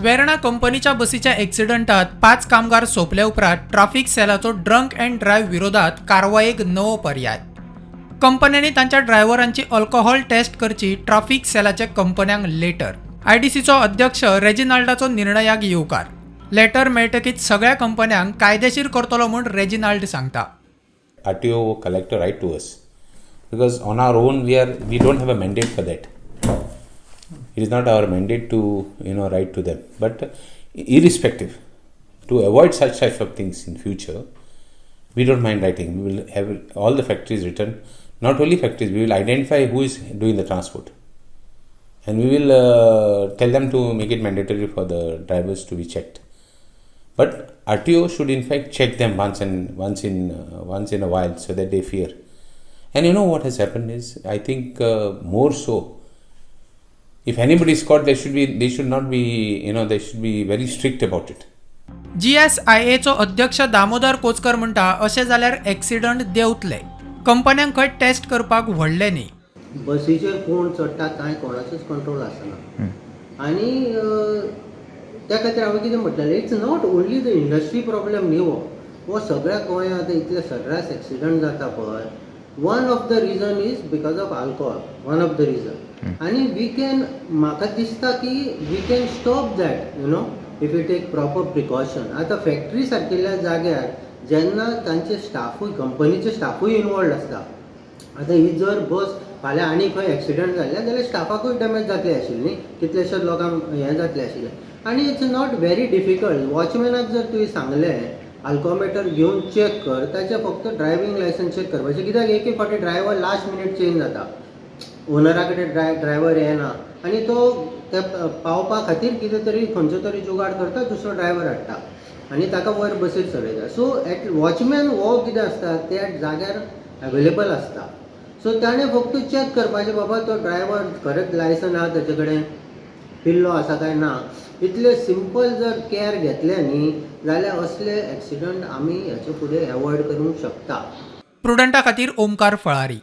वेर्णा कंपनीच्या बसीच्या एक्सिडंटात पांच कामगार सोंपले उपरांत ट्राफीक सेलाचो ड्रंक अँड ड्रायव्ह विरोधात कारवायेक नवो पर्याय. कंपन्यांनी तांच्या ड्रायव्हरांची अल्कोहोल टेस्ट करची, ट्राफीक सेलाचे कंपन्यांक लेटर. आयडीसीचो अध्यक्ष रेजिनाल्डाचो निर्णयाक येवकार. लेटर मेळटकीच सगळ्या कंपन्यांक कायदेशीर करतलो म्हूण रेजिनाल्ड सांगता. RTO collector write to us because on our own we don't have a mandate for that. It is not our mandate to write to them. But irrespective, to avoid such types of things in future, we don't mind writing. We will have all the factories written. Not only factories, we will identify who is doing the transport, and we will tell them to make it mandatory for the drivers to be checked. But RTO should in fact check them once in a while so that they fear. And you know what has happened is, I think more so, if anybody is caught, they should not be you know they should be very strict about it. जीएसआयएचो अध्यक्ष दामोदर कोचकर म्हणटा, अशें जाल्यार accident देंवतले. कंपन्यांक खंय taste करपाक व्हडलें न्ही. बसीचेर कोण चडटा कांय कोणाचोच कंट्रोल आसना आनी त्या खातीर हांवें कितें म्हटलेलें, it's not only the industry problem न्ही. हो हो सगळ्या गोंयांत आतां इतले सर्रास एक्सिडंट जाता पळय, one of the reason is because of alcohol, one of the reason. आनी we can, म्हाका दिसता की we can stop that if you take proper precaution. आतां फॅक्टरी सारकिल्ल्या जाग्यार जेन्ना तांचे स्टाफूय, कंपनीचे स्टाफूय इनवॉल्ड आसता, आतां ही जर बस फाल्यां आनी खंय एक्सिडंट जाल्ले जाल्यार स्टाफाकूय डॅमेज जातली आशिल्ली न्ही, कितलेशेच लोकांक हें जातलें आशिल्लें. आनी it's not very difficult. वॉचमॅनाक जर तुवें सांगलें अल्कोमिटर घेवन चॅक कर, ताचें फक्त ड्रायवींग लायसन्स चॅक करपाचें, कित्याक एक एक फावटी ड्रायव्हर लास्ट मिनीट चेंज जाता, ओनरा कडेन ड्रायव्हर येना आनी तो ते पावपा खातीर कितें तरी खंयचो तरी जुगाड करता, दुसरो ड्रायव्हर हाडटा आनी ताका वयर बसीर चडयता. सो एट वॉचमॅन हो कितें आसता, त्या जाग्यार अवेलेबल आसता. सो ताणें फक्त चॅक करपाचें, बाबा तो ड्रायव्हर खरेंच लायसन आहा तेजे कडेन, पिल्लो आसा काय ना. इतले सिंपल जर कॅर घेतले न्ही जाल्यार असले एक्सिडंट आमी हेचे फुडें एवॉयड करूंक शकता. प्रुडंटा खातीर ओमकार फळारी.